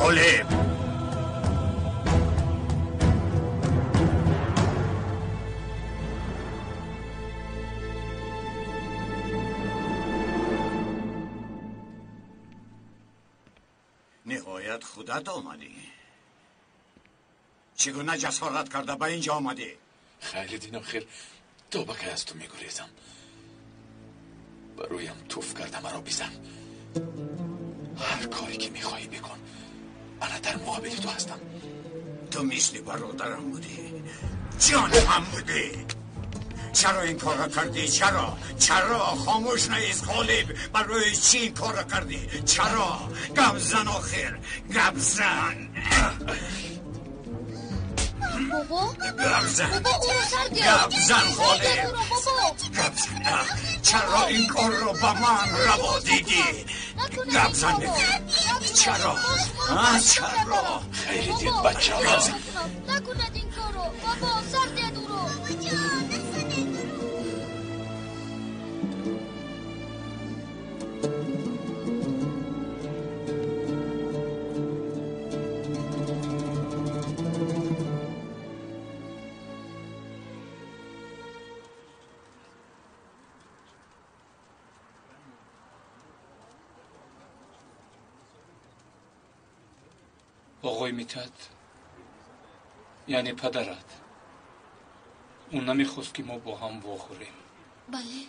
Ғолиб! Ниҳоят худат омадӣ. Чӣ гуна ҷасорат карда ба инҷо омадӣ? Хайриддин, охир то ба кай аз ту мегурезам? Ба рӯям туф карда маро бизан. Ҳар коре ки мехоҳӣ бикун. Ана дар муқобили ту ҳастам. Ту мисли бародарам будӣ, ҷони ман будӣ. Чаро ин корро кардӣ? Чаро? Чаро? Хомӯш наист, Ғолиб. Барои чӣ ин корро кардӣ? Чаро? Гап зан, охир, гап зан. Бобо? Гап зан. Бобо, ӯро сар диҳ. Гап зан, Ғолиб. Бобо. Гап зан. Чаро ин корро ба ман раво дидӣ? Гап зан. Чаро? Чаро? Хайриддин, бачаҳо. Гап зан. Накунад ин корро. Бобо, сар диҳад ӯро. Оғои Митҳат, яъне падарат, ӯ намехост, ки мо бо ҳам вохӯрем. Бале.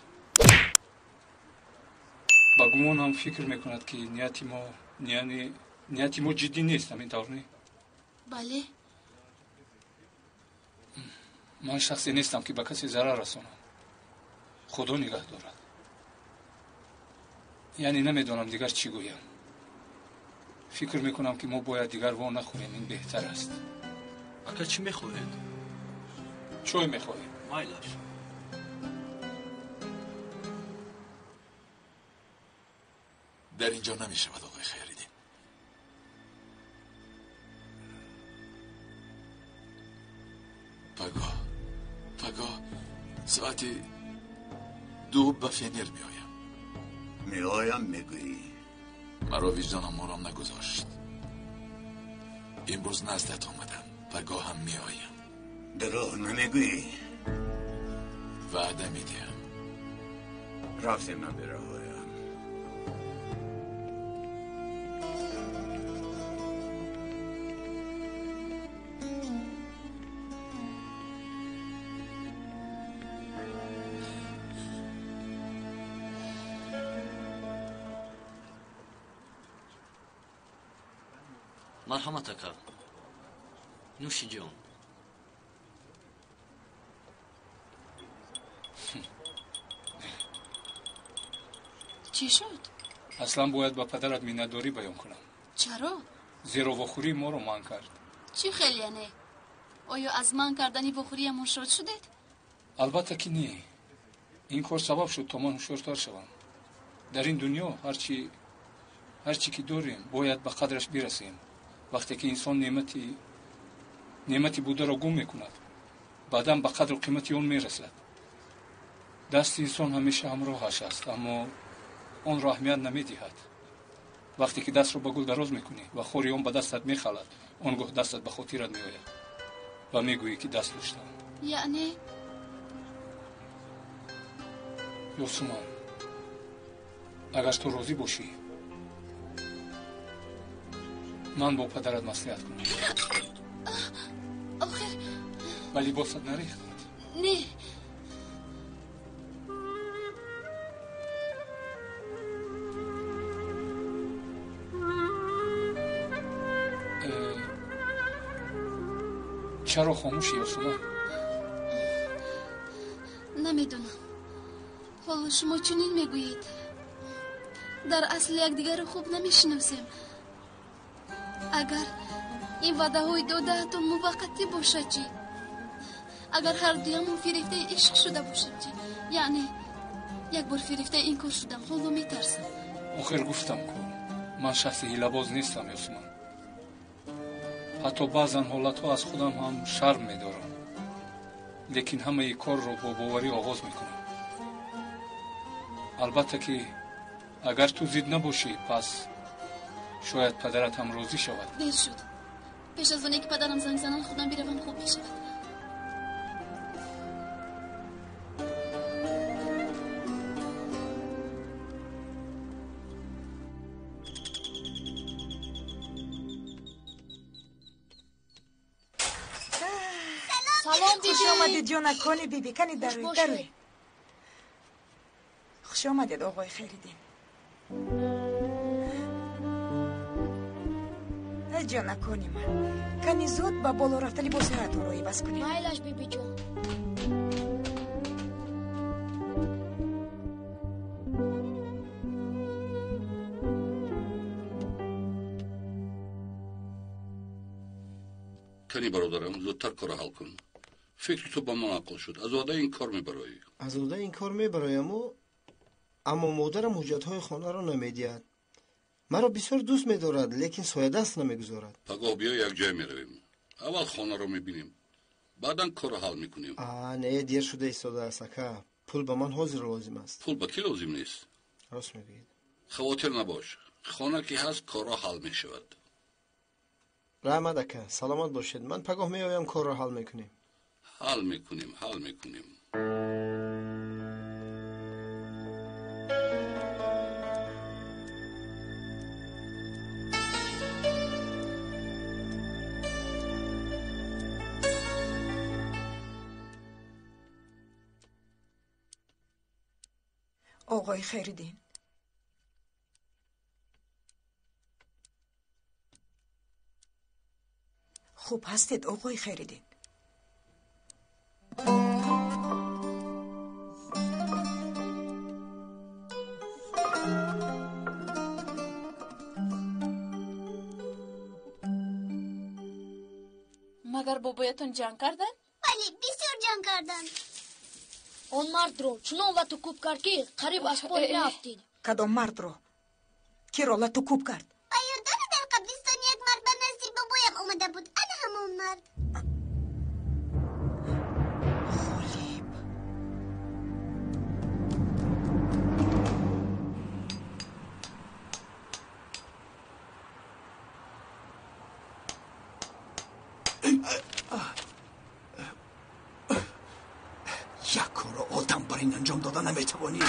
Ба гумонам фикр мекунад, ки нияти мо, яъне нияти мо ҷиддӣ нест, ҳамин тавр не? Бале. Ман шахсе нестам, ки ба касе зарар расонам. Худо нигаҳ дорад. Яъне намедонам дигар чӣ гӯям. Фикр мекунам, ки мо бояд дигар во нахӯрем, ин беҳтар аст. Ака, чӣ мехоҳед? Чой мехоҳем. Майлаш. Дар инҷо намешавад, оғои Хайриддин. Пагоҳ, пагоҳ соати 2 ба Фенер меоям. Меоям, мегӯӣ? Маро виҷдонам ором нагузошт. Имрӯз наздат омадам, пагоҳ ҳам меоям. Дурӯғ намегӯӣ? Ваъда медиҳам. Рафтем, набираҳоям. Марҳамат, ака. Нӯши ҷон. Чӣ шуд? Аслан бояд ба падарат миннатдорӣ баён кунам. Чаро? Зеро вохӯрии моро манъ кард. Чӣ хел яъне? Оё аз манъ кардани вохӯриямон шод шудед? Албатта ки не. Ин кор сабаб шуд, то ман ҳушёртар шавам. Дар ин дунё ҳарчи ки дорем, бояд ба қадраш бирасем. Вақте ки инсон неъмати бударо гум мекунад, баъдан ба қадру қимати он мерасад. Дасти инсон ҳамеша ҳамроҳаш аст, аммо онро аҳамият намедиҳад. Вақте ки дастро ба гул дароз мекунӣ ва хори он ба дастат мехалад, он гоҳ дастат ба хотират меояд ва мегӯӣ, ки даст доштам. Яъне? Ёсуман, агар ту розӣ бошӣ, ман бо падарат маслиҳат кунам. Охир ба либосат нарехт? Не. Чаро хомӯшӣ, Ёсуман? Намедонам. Ҳоло шумо чунин мегӯед. Дар асл якдигарро хуб намешиносем. Агар ин ваъдаҳои додаатон муваққатӣ бошад чӣ? Агар ҳардуямон фирефтаи ишқ шуда бошем чӣ? Яъне як бор фирефтаи ин кор шудам, ҳоло метарсам. Охир гуфтам ку, ман шахси ҳилабоз нестам, Ёсуман. Ҳатто баъзан ҳолатҳо аз худам ҳам шарм медорам, лекин ҳамаи корро бо боварӣ оғоз мекунам. Албатта ки агар ту зид набошӣ, пас Шояд падарат ҳам розӣ шавад. Дер шуд. Пеш аз оне ки падарам занг зананд, худам биравам хуб мешавад. Салом, биби. Хуш омадед, ҷонакони биби. Кани дароед, дароед. Хуш омадед, оғои Хайриддин. Ай ҷонакони ман, кани зуд ба боло рафта либосҳоятонро иваз кунед. Майлаш, бибиҷон. Кани бародарам, зудтар корро ҳал кун. Фикри ту ба ман ақл шуд. Аз уҳдаи ин кор мебароӣ. Аз уҳдаи ин кор мебарояму, аммо модарам ҳуҷҷатҳои хонаро намедиҳад. Маро бисёр дӯст медорад, лекин соядаст намегузорад. Пагоҳ биё, якҷоя меравем. Аввал хонаро мебинем, баъдан корро ҳал мекунем. А, не, дер шуда истодааст, ака. Пул ба ман ҳозир лозим аст. Пул ба кӣ лозим нест? Рост мегӯед. Хавотир набош. Хона ки ҳаст, корро ҳал мешавад. Раҳмат, ака, саломат бошед. Ман пагоҳ меоям, корро ҳал мекунем. Ҳал мекунем, ҳал мекунем. Оғои Хайриддин, хуб ҳастед, оғои Хайриддин? Магар бобоятон ҷанг карданд? Бале, бисёр ҷанг карданд. Он мардро чунон лату кӯб кард, ки қариб аз пой рафтид. Кадом мардро? Киро лату кӯб кард? Ба ёд дорӣ, дар қабристон як мард ба назди бобоям омада буд. Ана ҳамон мард. Ғолиб. Як корро одам бар ин анҷом дода наметавонӣ.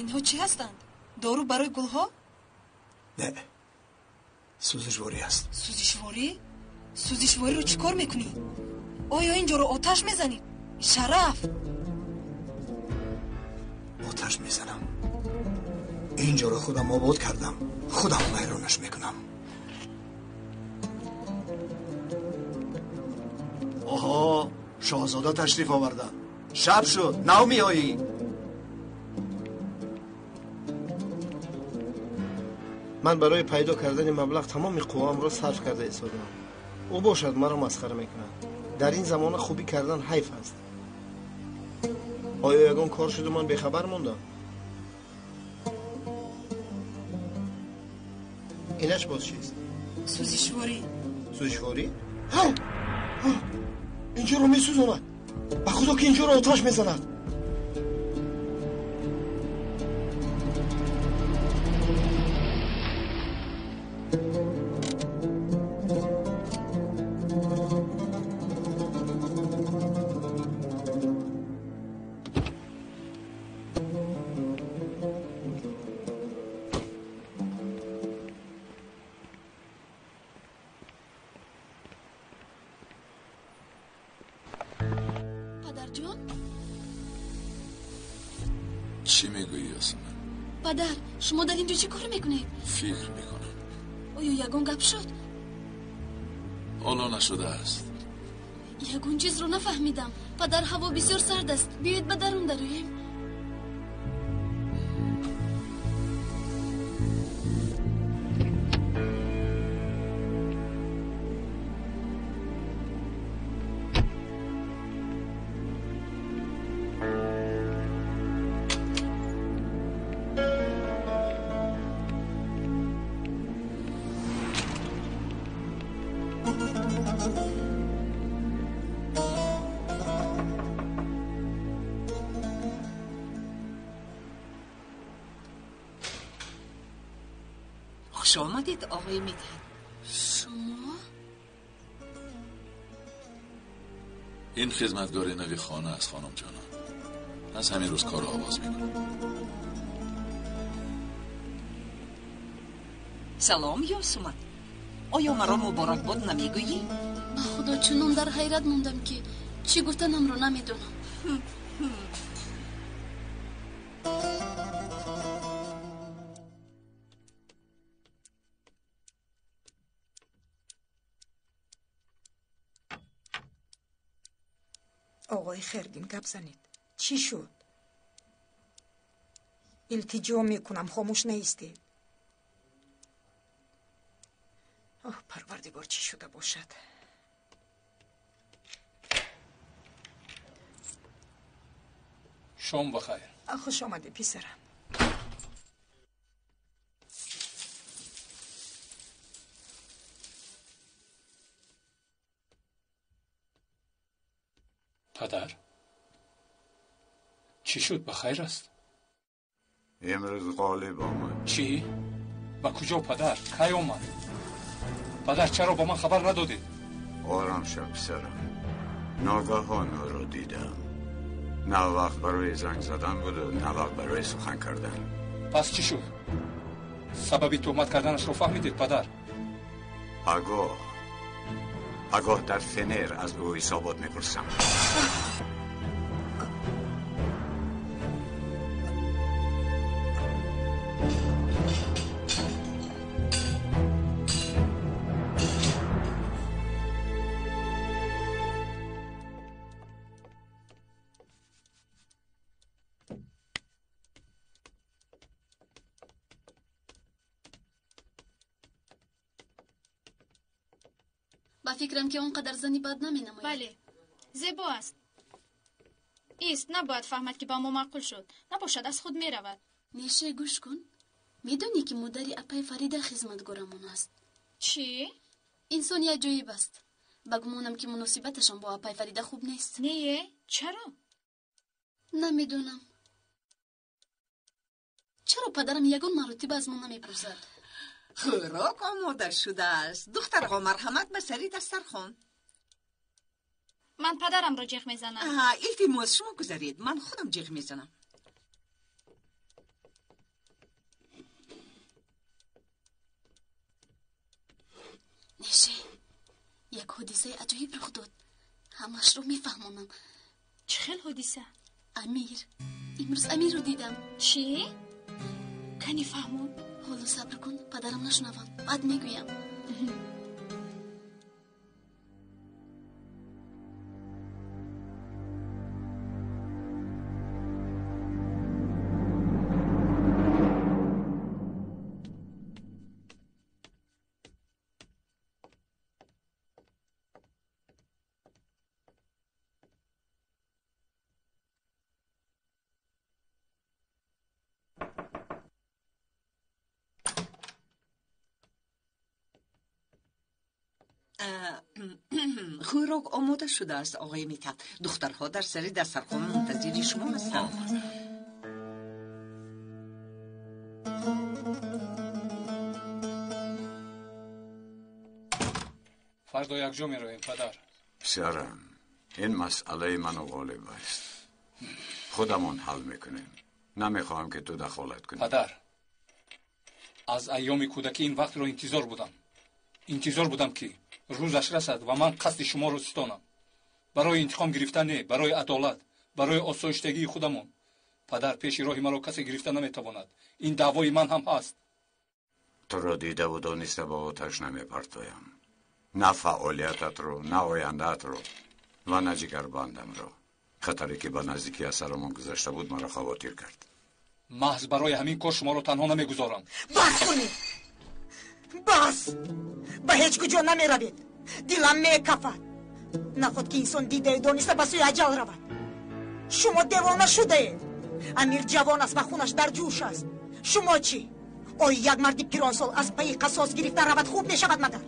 Инҳо чӣ ҳастанд? Дору барои гулҳо? Не, сӯзишворӣ аст. Сӯзишворӣ? Сӯзишвориро чӣ кор мекунӣ? Оё ин ҷоро оташ мезанӣ? Шараф! Оташ мезанам. Ин ҷоро худам обод кардам, худам вайронаш мекунам. Оҳо, шоҳзода ташриф оварданд. Шаб шуд, нав меоӣ. Ман барои пайдо кардани маблағ тамоми қувваамро сарф карда истодаам. Ӯ бошад маро масхара мекунад. Дар ин замона хубӣ кардан ҳайф аст. Оё ягон кор шуду ман бехабар мондам? Инаш боз чист? Сӯзишворӣ. Сӯзишворӣ? Инҷоро месӯзонад. Ба худо ки инҷоро оташ мезанад. Падарҷон? Чӣ мегӯӣ, Ёсамин? Падар, шумо дар ин ҷо чӣ кор мекунед? Фикр мекунам. Оё ягон гап шуд? Ҳоло нашудааст. Ягон чизро нафаҳмидам. Падар, ҳаво бисёр сард аст. Биёед ба дарун дароем. خوش آمدید آقای میدهد. شما؟ این خدمتگار نوی خانه است خانم جانان. از همین روز کار آغاز میکنم. سلام یاسومن. آیا مرا مبارک باد نمیگویی؟ به خدا چنان در حیرت موندم که چی گفتنم رو نمیدونم. آقای خردین گپ زنید. چی شد؟ التجا میکنم خاموش نیستید. آه پروردگار، چی شده باشد؟ شام بخیر. خوش آمدی پسرم. پدر، چی شد؟ بخیر است؟ امروز غالب آمد. چی؟ با کجا پدر؟ کی آمد؟ پدر چرا با من خبر ندادید؟ آرام شو پسرم. ناگهان او را دیدم. نه وقت برای زنگ زدن بود و نه وقت برای سخن کردن. پس چی شد؟ سبب تهمت کردنش رو فهمیدید پدر؟ آگاه در فنر از او حسابات میپرسم. ба фикрам ки он қадар зани бад наменамояд. Бале, зебо аст. Ист, набояд фаҳмад ки ба мо маъқул шуд. Набошад, аз худ меравад. Неше, гӯш кун. Медонӣ ки модари апаи Фарида хизматгорамон аст? Чӣ? Инсони аҷоиб аст. Ба гумонам ки муносибаташон бо апаи Фарида хуб нест. Не, чаро? Намедонам. Чаро падарам ягон маротиба аз мо намепурсад? Хӯрок омода шудааст. Духтарҳо, марҳамат ба сари дастархон. Ман падарамро ҷеғ мезанам. Илтимос, шумо гузаред, ман худам ҷеғ мезанам. Неше, як ҳодисаи аҷоиб рух дод. Ҳамашро мефаҳмонам. Чӣ хел ҳодиса? Амир. Имрӯз Амирро дидам. Чӣ? Кани фаҳмон? Ҳоло сабр кун, падарам нашунаванд. Баъд мегӯям. Хӯрок омода шудааст, оғои Митҳат. Духтарҳо дар сари дастархон мунтазири шумо ҳастанд. Фардо якҷо меравем, падар. Писарам, ин масъалаи ману ғолиб аст. Худамон ҳал мекунем. Намехоҳам ки ту дахолат кунӣ. Падар, аз айёми кӯдакӣ ин вақтро интизор будам. Интизор будам ки рӯзаш расад ва ман қасди шуморо ситонам. Барои интиқом гирифтан не, барои адолат, барои осоиштагии худамон. Падар, пеши роҳи маро касе гирифта наметавонад. Ин даъвои ман ҳам ҳаст. Туро дидаву дониста ба оташ намепартоям. На фаъолиятатро, на ояндаатро ва на ҷигарбандамро. Хатаре ки ба наздикӣ аз сарамон гузашта буд, маро хавотир кард. Маҳз барои ҳамин кор шуморо танҳо намегузорам. Бас кунед, бас! Ба ҳеҷ куҷо намеравед. Дилам мекафад. Наход ки инсон дидаю дониста ба сӯи аҷал равад. Шумо девона шудаед. Амир ҷавон аст ва хунаш дар ҷӯш аст. Шумо чӣ? Оё як марди пиронсол аз пайи қасос гирифта равад хуб мешавад магар?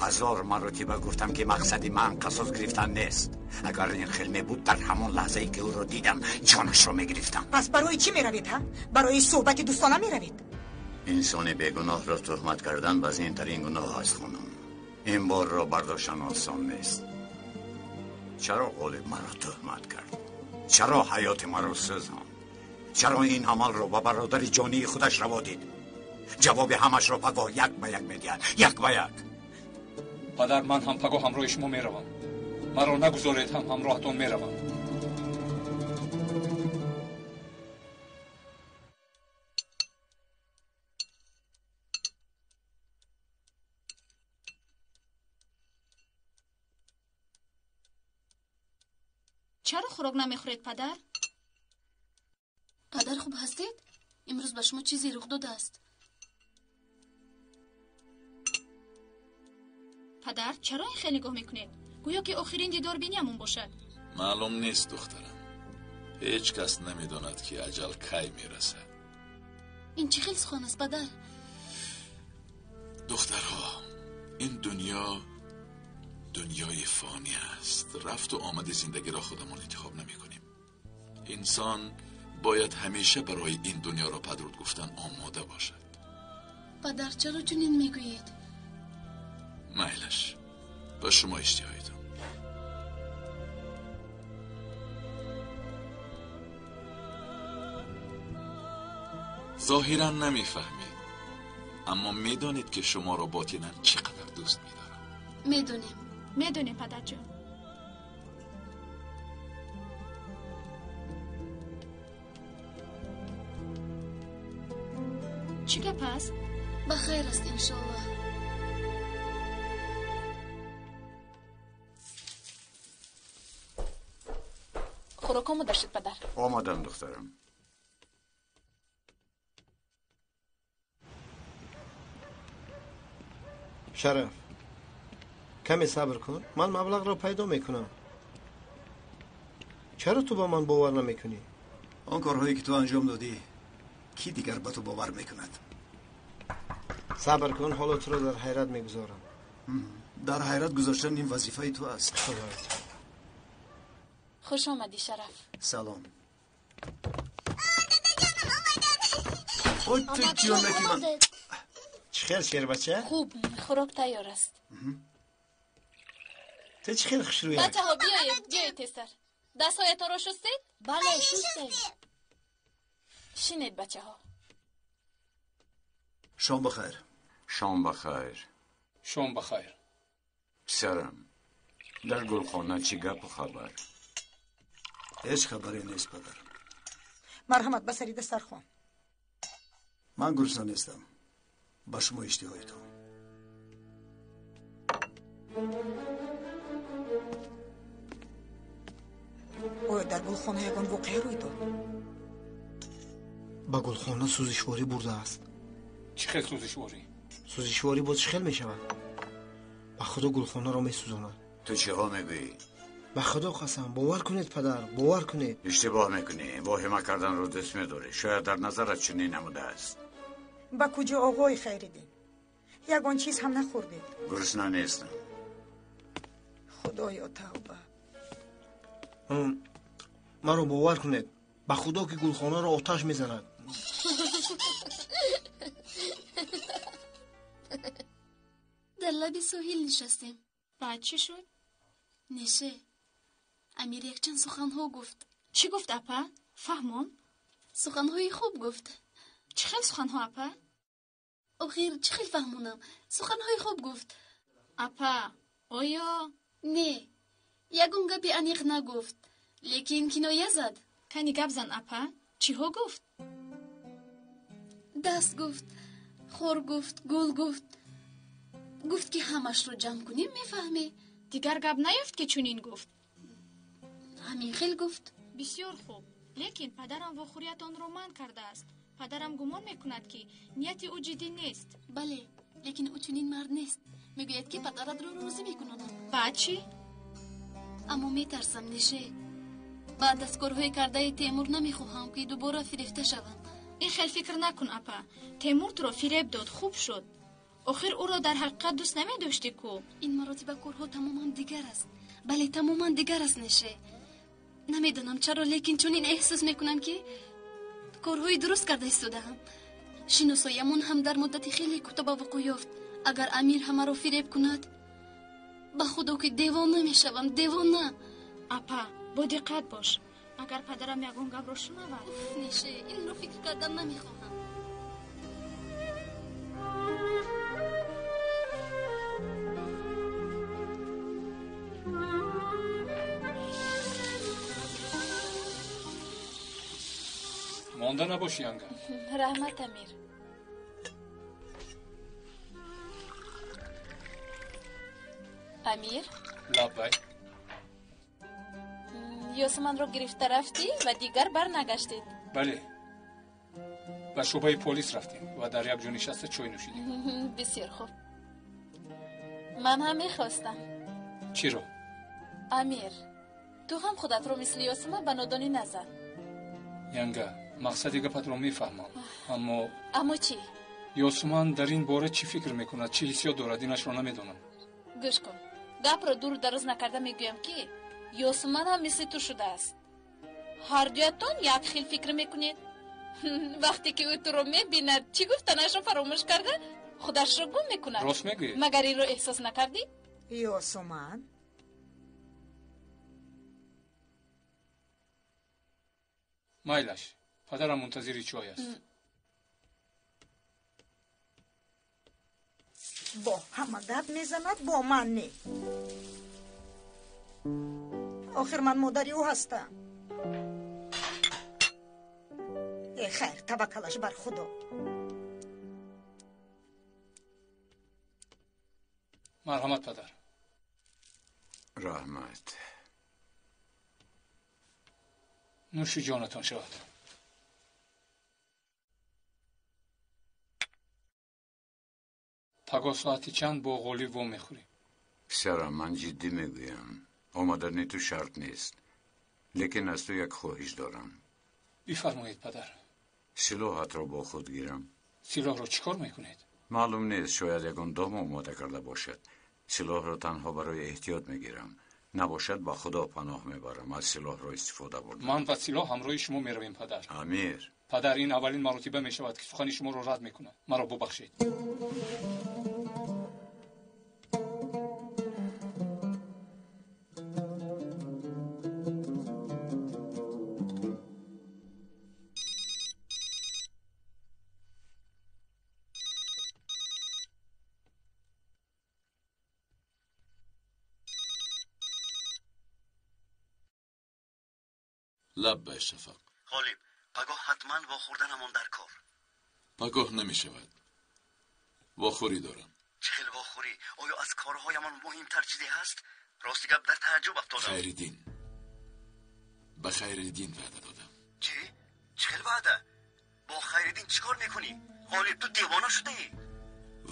Ҳазор маротиба гуфтам ки мақсади ман қасос гирифтан нест. Агар ин хел мебуд, дар ҳамон лаҳзае ки ӯро дидам, ҷонашро мегирифтам. Пас барои чӣ меравед, ҳа? Барои суҳбати дӯстона меравед? Инсони бегуноҳро туҳмат кардан вазнинтарин гуноҳ аст, хонум. Ин борро бардоштан осон нест. Чаро Ғолиб маро туҳмат кард? Чаро ҳаёти маро сӯзонд? Чаро ин амалро ба бародари ҷонии худаш раво дид? Ҷавоби ҳамашро пагоҳ як ба як медиҳад, як ба як. Падар, ман ҳам пагоҳ ҳамроҳи шумо меравам. Маро нагузоред, ҳам ҳамроҳатон меравам. Чаро хӯрок намехӯред, падар? Падар, хуб ҳастед? Имрӯз ба шумо чизе рух додааст. Падар, чаро ин хел нигоҳ мекунед? Гӯё ки охирин дидор биниямон бошад. Маълум нест, духтарам. Ҳеҷ кас намедонад ки аҷал кай мерасад. Ин чӣ хел сухан аст, падар? Духтарҳо, ин дунё дунёи фонӣ аст. Рафту омади зиндагиро худамон интихоб намекунем. Инсон бояд ҳамеша барои ин дунёро падруд гуфтан омода бошад. Падар, чаро чунин мегӯед? Майлаш, ба шумо иштиҳоятон. Зоҳиран намефаҳмед, аммо медонед ки шуморо ботинан чӣ қадар дӯст медорам. Медонем. Медонем, падарҷон. Чӣ гап аст? Ба хайр аст, иншоаллоҳ. Хӯрок омода шуд, падар. Омадам, духтарам. Шараф, каме сабр кун, ман маблағро пайдо мекунам. Чаро ту ба ман бовар намекунӣ? Он корҳое ки ту анҷом додӣ, кӣ дигар ба ту бовар мекунад? Сабр кун, ҳоло туро дар ҳайрат мегузорам. Дар ҳайрат гузоштан ин вазифаи ту аст. Хуш омадӣ, Шараф. Салом. Ой, ту ҷонаки ман. Чӣ хел, шербача? Хуб, хӯрок тайёр аст. Ту чӣ хел хушрӯя? Бачаҳо, биёед, биёед тезтар. Дастҳоятонро шустед? Бале, шустем. Шинед, бачаҳо. Шом бахайр. Шом бахайр. Шом бахайр. Писарам, дар гулхона чӣ гапу хабар? Ҳеҷ хабаре нест, падар. Марҳамат, ба сари дастархон. Ман гурусна нестам. Ба шумо иштиҳоятон. Оё дар гулхона ягон воқеа рӯй дод? Ба гулхона сӯзишворӣ бурдааст. Чӣ хел сӯзишворӣ? Сӯзишворӣ боз чӣ хел мешавад? Ба худо гулхонаро месӯзонад. Ту чиҳо мегӯӣ? Ба худо қасам, бовар кунед, падар, бовар кунед. Иштибоҳ мекунӣ. Воҳима карданро дӯст медорӣ. Шояд дар назарат чунин намудааст. Ба куҷо, оғои Хайриддин? Ягон чиз ҳам нахӯрдед. Гурусна нестам. Худоё, тавба. Маро бовар кунед, ба худо ки гулхонаро оташ мезанад. Дар лаби соҳил нишастем. Баъд чӣ шуд? Неше, Амир якчанд суханҳо гуфт. Чӣ гуфт, апа? Фаҳмон? Суханҳои хуб гуфт. Чӣ хел суханҳо, апа? Охир, чӣ хел фаҳмонам? Суханҳои хуб гуфт. Апа, оё? Не, ягон гапи аниқ нагуфт, лекин киноя зад. Кани гап зан, апа. Чиҳо гуфт? Даст гуфт, хор гуфт, гул гуфт. Гуфт ки ҳамашро ҷамъ кунем, мефаҳмӣ. Дигар гап наёфт ки чунин гуфт? Ҳамин хел гуфт. Бисёр хуб, лекин падарам вохӯриятонро манъ кардааст. Падарам гумон мекунад, ки нияти ӯ ҷиддӣ нест. Бале, лекин ӯ чунин мард нест. Мегӯяд, ки падаратро розӣ мекунонад. Баъд чӣ? Аммо метарсам, Нише. Баъд аз корҳои кардаи Темур намехоҳам, ки дубора фирефта шавам. Ин хел фикр накун, апа. Темур туро фиреб дод, хуб шуд. Охир ӯро дар ҳақиқат дӯст намедоштӣ ку? Ин маротиба корҳо тамоман дигар аст. Бале, тамоман дигар аст, Нише. Намедонам чаро, лекин чунин эҳсос мекунам, ки корҳои дуруст карда истодаам. Шиносоямон ҳам дар муддати хеле кӯтоҳ ба вуқӯъ ёфт. Агар Амир ҳамаро фиреб кунад, ба худо ки девона мешавам, девона. Апа, бо диққат бош. Агар падарам ягон гапро шунавад. Уф, Нише, инро фикр кардан намехоҳам. Монда набошӣ, янга. Раҳмат, Амир. Амир? Лаббай. Ёсуманро гирифта рафтӣ ва дигар барнагаштед? Бале, ба шӯъбаи полис рафтем ва дар як ҷо нишаста чой нӯшидем. Бисёр хуб. Ман ҳам мехостам. Чиро? Амир, ту ҳам худатро мисли Ёсуман ба нодонӣ назан. Янга, мақсади гапатро мефаҳмам, аммо Аммо чӣ? Ёсуман дар ин бора чӣ фикр мекунад, чӣ ҳиссиёт дорад, инашро намедонам. Гӯш кун, гапро дуру дароз накарда мегӯям, ки Ёсуман ҳам мисли ту шудааст. Ҳардуятон як хел фикр мекунед. Вақте ки ӯ туро мебинад, чӣ гуфтанашро фаромӯш карда, худашро гум мекунад. Рост мегӯед? Магар инро эҳсос накардӣ? Ёсуман? Майлаш, падарам мунтазири чой аст. Бо ҳама гап мезанад, бо ман не. Охир ман модари ӯ ҳастам. Э, хайр, таваккалаш бар Худо. Марҳамат, падар. Раҳмат. Нӯши ҷонатон шавад. Пагоҳ соати чанд бо Ғолиб вомехӯрӣ? Писарам, ман ҷиддӣ мегӯям. Омадани ту шарт нест, лекин аз ту як хоҳиш дорам. Бифармоед, падар. Силоҳатро бо худ гирам. Силоҳро чӣ кор мекунед? Маълум нест, шояд ягон дом омода карда бошад. Силоҳро танҳо барои эҳтиёт мегирам. Набошад, ба Худо паноҳ мебарам аз силоҳро истифода бурдан. Ман ва силоҳ ҳамроҳи шумо меравем, падар. Амир. Падар, ин аввалин маротиба мешавад, ки сухани шуморо рад мекунам. Маро бубахшед. Лаббай, Шафақ. Ғолиб, пагоҳ ҳатман вохӯрданамон дар кор. Пагоҳ намешавад, вохӯрӣ дорам. Чӣ хел вохӯрӣ? Оё аз корҳоямон муҳимтар чизе ҳаст? Рости гап, дар тааҷҷуб афтодам. Хайриддин, ба Хайриддин ваъда додам. Чӣ? Чӣ хел ваъда? Бо Хайриддин чӣ кор мекунӣ? Ғолиб, ту девона шудаӣ?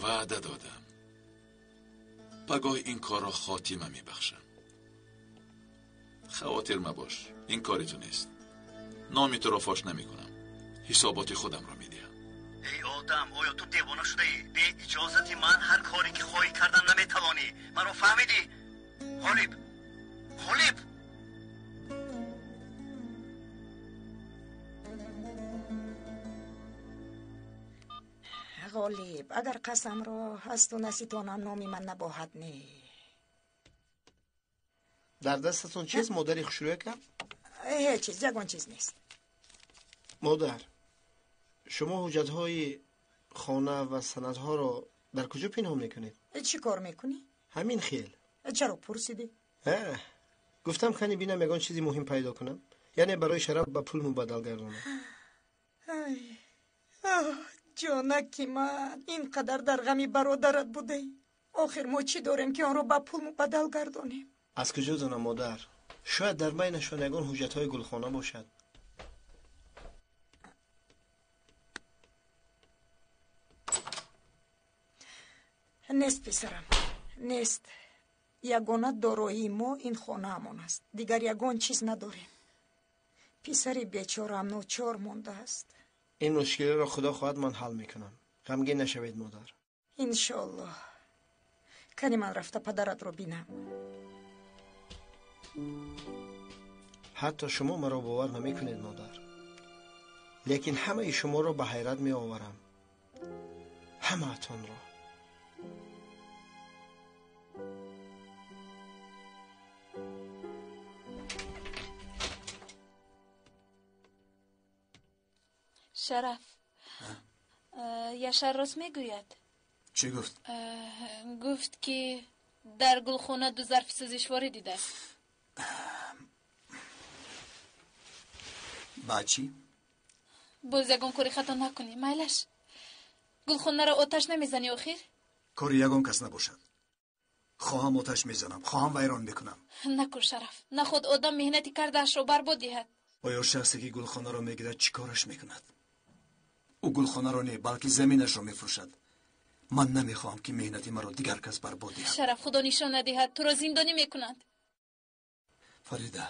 Ваъда додам, пагоҳ ин корро хотима мебахшам. Хавотир мабош, ин кори ту нест. Номи туро фош намекунам, ҳисоботи худамро медиҳам. Эй одам, оё ту девона шудаӣ? Бе иҷозати ман ҳар коре ки хоҳӣ кардан наметавонӣ. Маро фаҳмидӣ? Ғолиб, Ғолиб! Ғолиб, агар қасамро аз ту наситонам, номи ман набоҳад не. Дар дастатон чист, модари хушрӯяка? Ҳеҷ чиз, ягон чиз нест. Модар, шумо ҳуҷҷатҳои хона ва санадҳоро дар куҷо пинҳон мекунед? Чӣ кор мекунӣ? Ҳамин хел. Чаро пурсидӣ? Гуфтам, кани бинам ягон чизи муҳим пайдо кунам, яъне барои шараф ба пул мубаддал гардонам. Ҷонаки ман, ин қадар дар ғами бародарат будаӣ. Охир мо чӣ дорем, ки онро ба пул мубаддал гардонем? Аз куҷо донам, модар? Шояд дар байнашон ягон ҳуҷҷатҳои гулхона бошад. Нест, писарам, нест. Ягона дороии мо ин хонаамон аст. Дигар ягон чиз надорем. Писари бечораам ночор мондааст. Ин мушкилиро худо хоҳад ман ҳал мекунам. Ғамгин нашавед, модар. Иншоаллоҳ. Кани ман рафта падаратро бинам. Ҳатто шумо маро бовар намекунед, модар. Лекин ҳамаи шуморо ба ҳайрат меоварам. Ҳамаатонро. Шараф, Яшар рост мегӯяд. Чӣ гуфт? Гуфт, ки дар гулхона ду зарфи сӯзишворӣ дидааст. Баъд чӣ? Боз ягон кори хато накунӣ, майлаш. Гулхонаро оташ намезанӣ охир? Кори ягон кас набошад. Хоҳам оташ мезанам, хоҳам вайрон мекунам. Накун, Шараф. Наход одам меҳнати кардаашро барбод диҳад. Оё шахсе, ки гулхонаро мегирад, чӣ кораш мекунад? Ӯ гулхонаро не, балки заминашро мефурӯшад. Ман намехоҳам, ки меҳнати маро дигар кас барбод диҳад. Шараф, худо нишон надиҳад, туро зиндонӣ мекунанд. Фарида,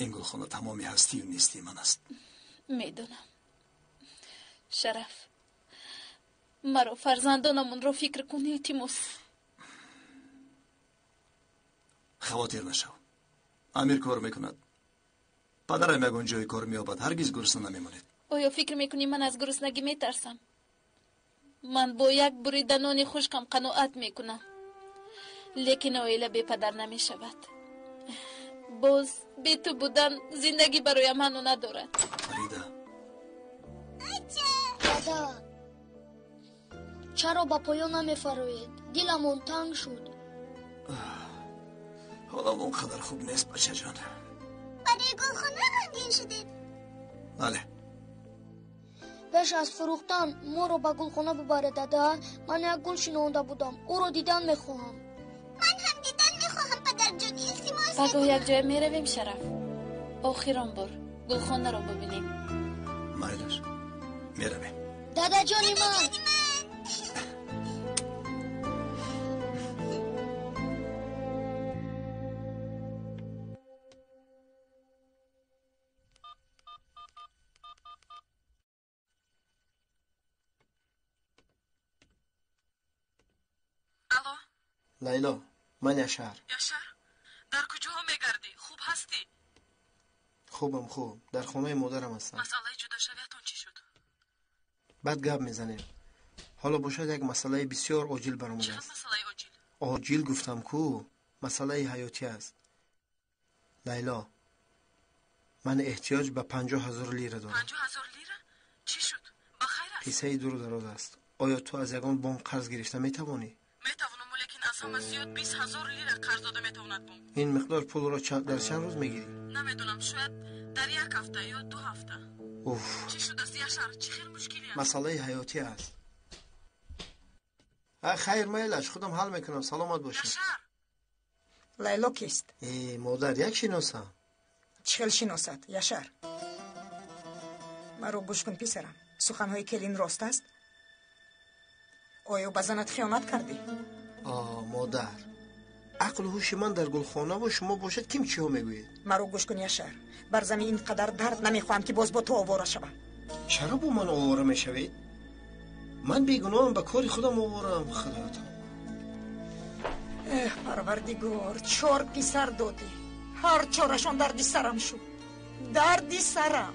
ин гулхона тамоми ҳастию нестии ман аст. Медонам. Шараф, маро фарзандонамонро фикр кун, илтимос. Хавотир нашав. Амир кор мекунад. Падарам ягон ҷои кор меёбад, ҳаргиз гурусна намемонед. Оё фикр мекунӣ ман аз гуруснагӣ метарсам? Ман бо як бурида нони хушкам қаноат мекунам. Лекин оила бепадар намешавад. Боз бе ту будан зиндагӣ бароям маъно надорад. Фарида. Дада, чаро ба поён намефароед? Диламон танг шуд. Ҳолам он қадар хуб нест, бачаҷон. Барои гулхона ғамгин шудед? Бале. Пеш аз фурӯхтан моро ба гулхона бибаред, дада. Ман як гул шинонда будам, ӯро дидан мехоҳам. Ман ҳам дидан мехоҳам, падарҷон, илтимос. Пагоҳ якҷоя меравем, Шараф. Охирон бор гулхонаро бибинем. Майлаш, меравем. Дадаҷони ман! Лайло, ман Яшар. Яшар, дар куҷоҳо мегардӣ? Хуб ҳастӣ? Хубам, хуб. Дар хонаи модарам ҳастам. Масъалаи ҷудошавиятон чӣ шуд? Баъд гап мезанем. Ҳоло бошад як масъалаи бисёр оҷил баромадааст. Чӣ масъалаи оҷил? Оҷил гуфтам ку, масъалаи ҳаётӣ аст. Лайло, ман эҳтиёҷ ба 50 000 лира дорам. 50 000 лира? Чӣ шуд? Ба хайр аст? Қиссаи дуру дароз аст. Оё ту аз ягон бонк қарз гирифта метавонӣ? Метавонам, лекин аз ҳама зиёд 20 000 лира қарз дода метавонад бонк. Ин миқдор пулро дар чанд рӯз мегирӣ? Намедонам, шояд дар як ҳафта ё 2 ҳафта. Уф. Чӣ шудааст, Яшар? Чӣ хел мушкиле аст? Масъалаи ҳаётӣ аст. Хайр, майлаш, худам ҳал мекунам. Саломат бошед. Яшар! Лайло кист? Э, модар, як шиносам. Чӣ хел шиносад, Яшар? Маро гӯш кун, писарам. Суханҳои келин рост аст? Оё ба занат хиёнат кардӣ? О, модар, ақлу ҳуши ман дар гулхонаву шумо бошад ким чиҳо мегӯед? Маро гӯш кун, Яшар. Бар замин ин қадар дард намехоҳам, ки боз бо ту овора шавам. Чаро бо ман овора мешавед? Ман бегуноҳам, ба кори худам овораам. Худоятон. Эҳ, Парвардигор, 4 писар додӣ. Ҳар чорашон дарди сарам шуд. Дарди сарам.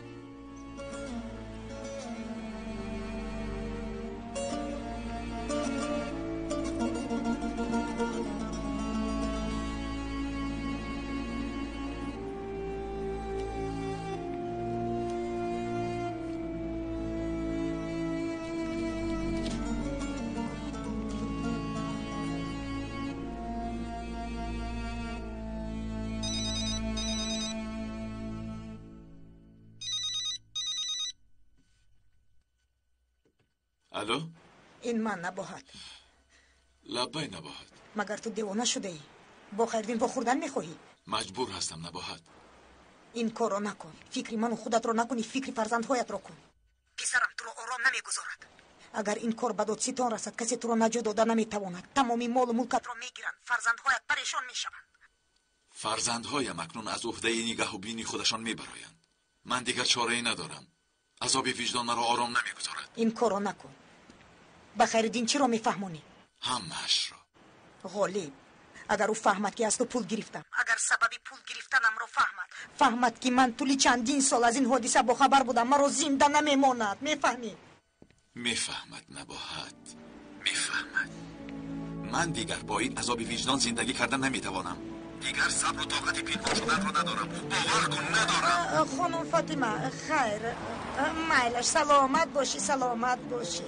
Алло? Ин ман набоҳат. Лаббай, Набоҳат. Магар ту девона шудаӣ? Бо Хайриддин вохӯрдан мехоҳӣ? Маҷбур ҳастам, Набоҳат. Ин корро накун. Фикри ману худатро накунӣ, фикри фарзандҳоятро кун. Писарам туро ором намегузорад. Агар ин кор ба додситон расад, касе туро наҷот дода наметавонад. Тамоми молу мулкатро мегиранд, фарзандҳоят парешон мешаванд. Фарзандҳоям акнун аз уҳдаи нигаҳубини худашон мебароянд. Ман дигар чорае надорам. Азоби виҷдон маро ором намегузорад. Ин корро накун. Ба Хайриддин чиро мефаҳмонӣ? Ҳамаашро. Ғолиб, агар ӯ фаҳмад, ки аз ту пул гирифтам, агар сабаби пул гирифтанамро фаҳмад, фаҳмад, ки ман тӯли чандин сол аз ин ҳодиса бохабар будам, маро зинда намемонад. Мефаҳмӣ? Мефаҳмад, Набоҳат, мефаҳмад. Ман дигар бо ин азоби виҷдон зиндагӣ карда наметавонам. Дигар сабру тоқати пинҳон шуданро надорам. Бовар кун, надорам. Хонум Фотима, хайр, майлаш, саломат бошӣ, саломат бошӣ.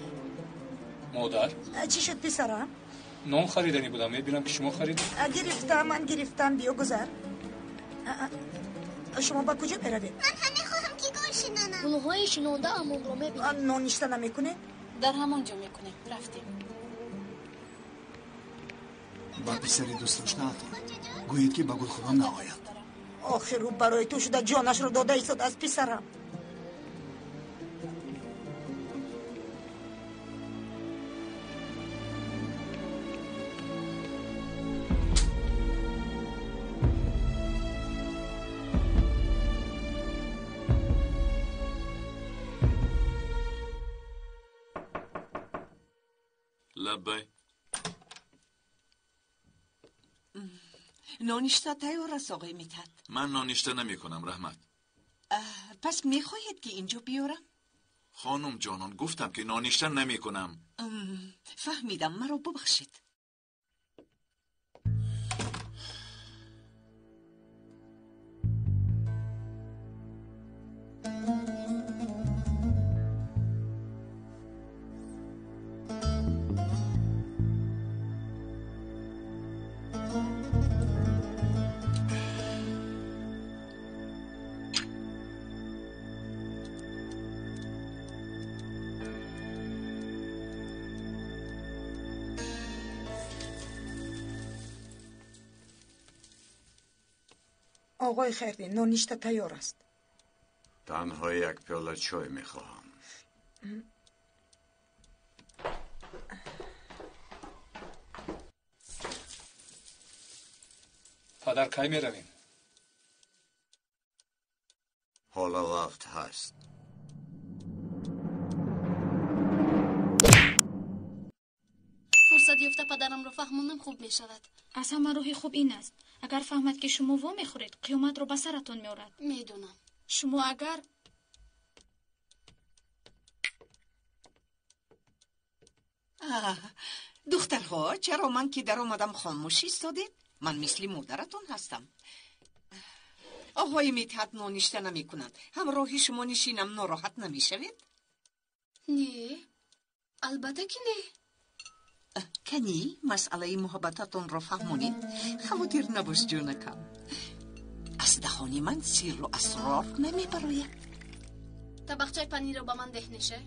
Модар? Чӣ шуд, писарам? Нон хариданӣ будам, мебинам, ки шумо харидед. Гирифтам, ман гирифтам. Биё, гузар. Шумо ба куҷо меравед? Ман ҳам мехоҳам, ки гул шинонам. Гулҳои шинондаамонро мебинем. Ноништа намекунед? Дар ҳамон ҷо мекунем. Рафтем. Ба писари дӯстдоштаатон гӯед, ки ба гулхона наояд. Охир ӯ барои ту шуда ҷонашро дода истодааст, писарам. Лаббай. Ноништа тайёр аст, оғои Митҳат. Ман ноништа намекунам, раҳмат. Пас мехоҳед, ки инҷо биёрам? Хонум ҷонон, гуфтам, ки ноништа намекунам. Фаҳмидам, маро бубахшед. Оғои Хайриддин, ноништа тайёр аст. Танҳо як пиёла чой мехоҳам. Падар, кай меравем? Ҳоло вақт ҳаст. Фурсат ёфта падарамро фаҳмонам хуб мешавад. Аз ҳама роҳи хуб ин аст. Агар фаҳмад, ки шумо во мехӯред, қиёматро ба саратон меорад. Медонам. Шумо агар Духтарҳо, чаро ман ки даромадам хомӯш истодед? Ман мисли модаратон ҳастам. Оғои Митҳат ноништа намекунад. Ҳамроҳи шумо нишинам, нороҳат намешавед? Не, албатта ки не. Канӣ масъалаи муҳаббататонро фаҳмонед. Хавотир набош, ҷонакам. Аз даҳони ман сирру асрор намебарояд. Табақчаи панирро ба ман деҳ, Неше.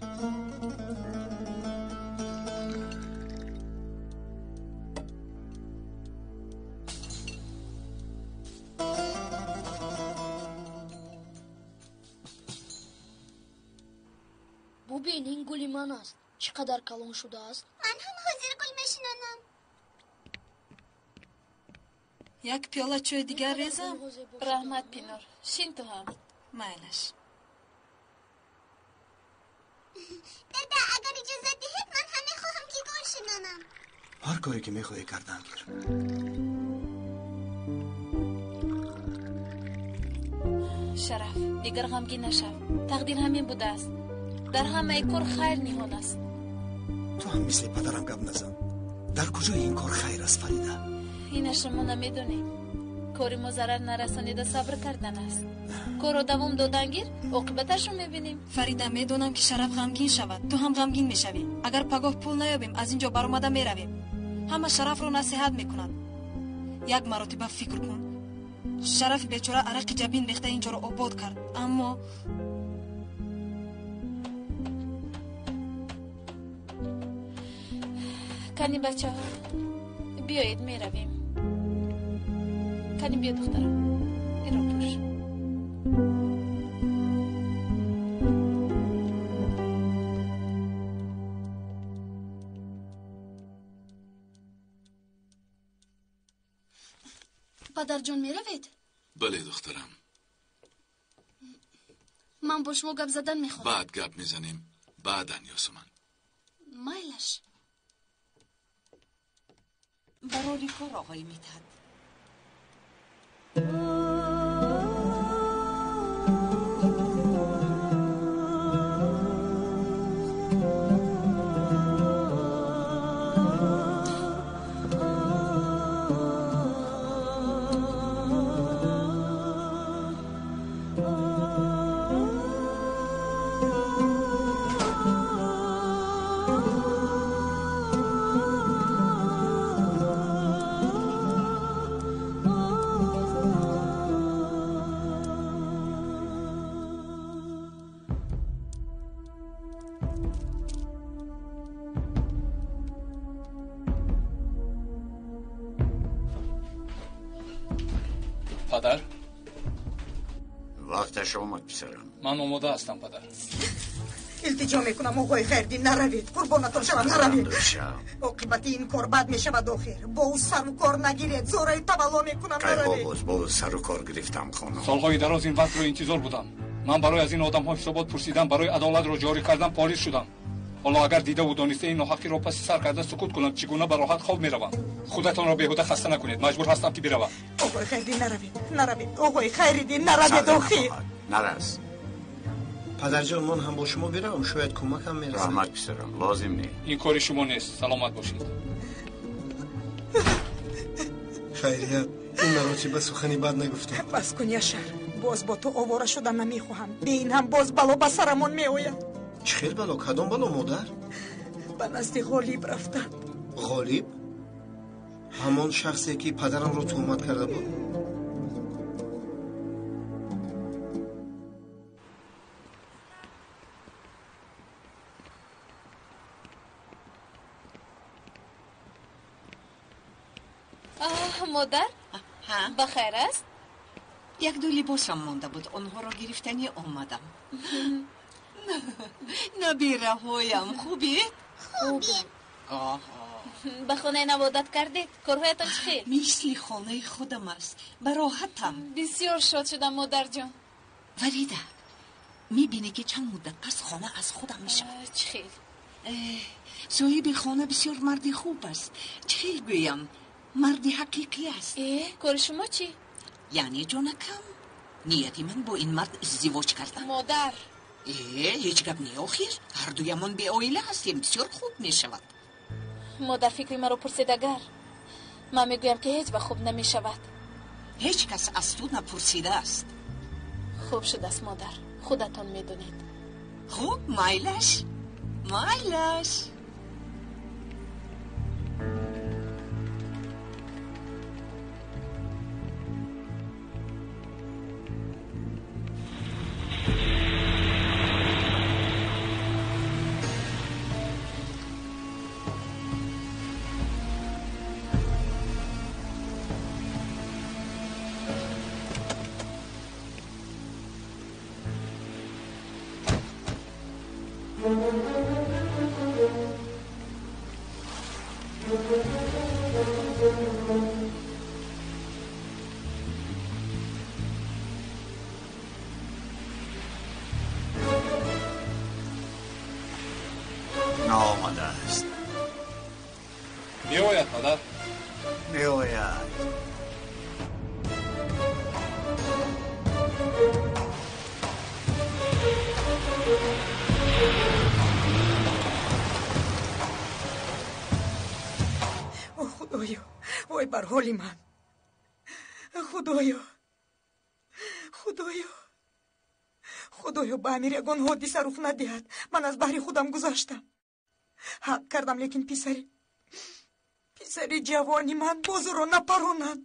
Бубин, ин гули ман аст. Чӣ қадар калон шудааст. Ман ҳам ҳозир гул мешинонам. Як пиёла чой дигар резам? Раҳмат, Пинор. Шин ту ҳам. Майлаш. Дада, агар иҷозат диҳед, ман ҳам мехоҳам, ки гул шинонам. Ҳар коре ки мехоҳӣ кардан гир. Шараф, дигар ғамгин нашав. Тақдир ҳамин будааст. Дар ҳамаи кор хайр ниҳон аст. Ту ҳам мисли падарам гап назан. Дар куҷои ин кор хайр аст, Фарида? Инашро мо намедонем. Кори мо зарар нарасонида сабр кардан аст. Корро давом додан гир, оқибаташро мебинем. Фарида, медонам, ки Шараф ғамгин шавад, ту ҳам ғамгин мешавӣ. Агар пагоҳ пул наёбем, аз ин ҷо баромада меравем. Ҳама Шарафро насиҳат мекунанд. Як маротиба фикр кун. Шарафи бечора арақи ҷабин рехта ин ҷоро обод кард, аммо Кани бачаҳо, биёед меравем. Кани биё духтарам, инро пӯш. Падарҷон, меравед? Бале, духтарам. Ман бо шумо гап задан мехоҳам. Баъд гап мезанем. Баъдан, Ёсуман. Майлаш. Барори кор, оғои Митҳат. Падар? Вақташ омад, писарам. Ман омода ҳастам, падар. Илтиҷо мекунам, оғои Хайрдин, наравед. Қурбонатон шавам, наравед. Оқибати ин кор бад мешавад охир. Бо ӯ сару кор нагиред. Зораи тавалло мекунам, наравед. Боз бо ӯ сару кор гирифтам, хонум. Солҳои дароз ин вақтро интизор будам. Ман барои аз ин одамҳо ҳисобот пурсидан, барои адолатро ҷорӣ кардан полис шудам. Ҳоло агар дидаву дониста ин ноҳақиро паси сар карда сукут кунам, чӣ гуна ба роҳат хоб меравам? Худатонро беҳуда хаста накунед. Маҷбур ҳастам ки биравам. Оғои Хайриддин, наравед, наравед. Оғои Хайриддин, наравед охир. Нарас. Падарҷон, ман ҳам бо шумо биравам, шояд кӯмакам мерасад. Раҳмат, писарам, лозим не. Ин кори шумо нест. Саломат бошед. Хайрият, ин маротиба сухани бад нагуфтам. Бас кун, Яшар. Боз бо ту овора шудан намехоҳам. Бе ин ҳам боз бало ба сарамон меояд. Чӣ хел бало? Кадом бало, модар? Ба назди Ғолиб рафтам. Ғолиб? Ҳамон шахсе ки падарамро туҳмат карда буд? Модар, ба хайр аст? Як-ду либосам монда буд, онҳоро гирифтанӣ омадам. Набираҳоям хубед? Хубем. Ба хонаи нав одат кардед? Корҳоятон чӣ хел? Мисли хонаи худам аст. Ба роҳатам. Бисёр шод шудам, модарҷон. Варида, мебинӣ ки чанд муддат пас хона аз худам мешавад. Чӣ хел? Соҳиби хона бисёр марди хуб аст. Чӣ хел гӯям? Марди ҳақиқӣ аст. Кори шумо чӣ? Яъне, ҷонакам, нияти ман бо ин мард издивоҷ кардан. Модар! Ҳеҷ гап не охир. Ҳардуямон беоила ҳастем, бисёр хуб мешавад. Модар, фикри маро пурсед агар, ман мегӯям ки ҳеҷ вақт хуб намешавад. Ҳеҷ кас аз ту напурсидааст. Хуб шудааст, модар, худатон медонед. Хуб, майлаш, майлаш. Наомада аст. Меояд, падар. Меояд. О, Худоё, вой бар ҳоли ман. Худоё, Худоё, Худоё, ба Амир ягон ҳодиса рух надиҳад. Ман аз баҳри худам гузаштам. Ҳақ кардам, лекин писари ҷавони ман боз ӯро напаронад.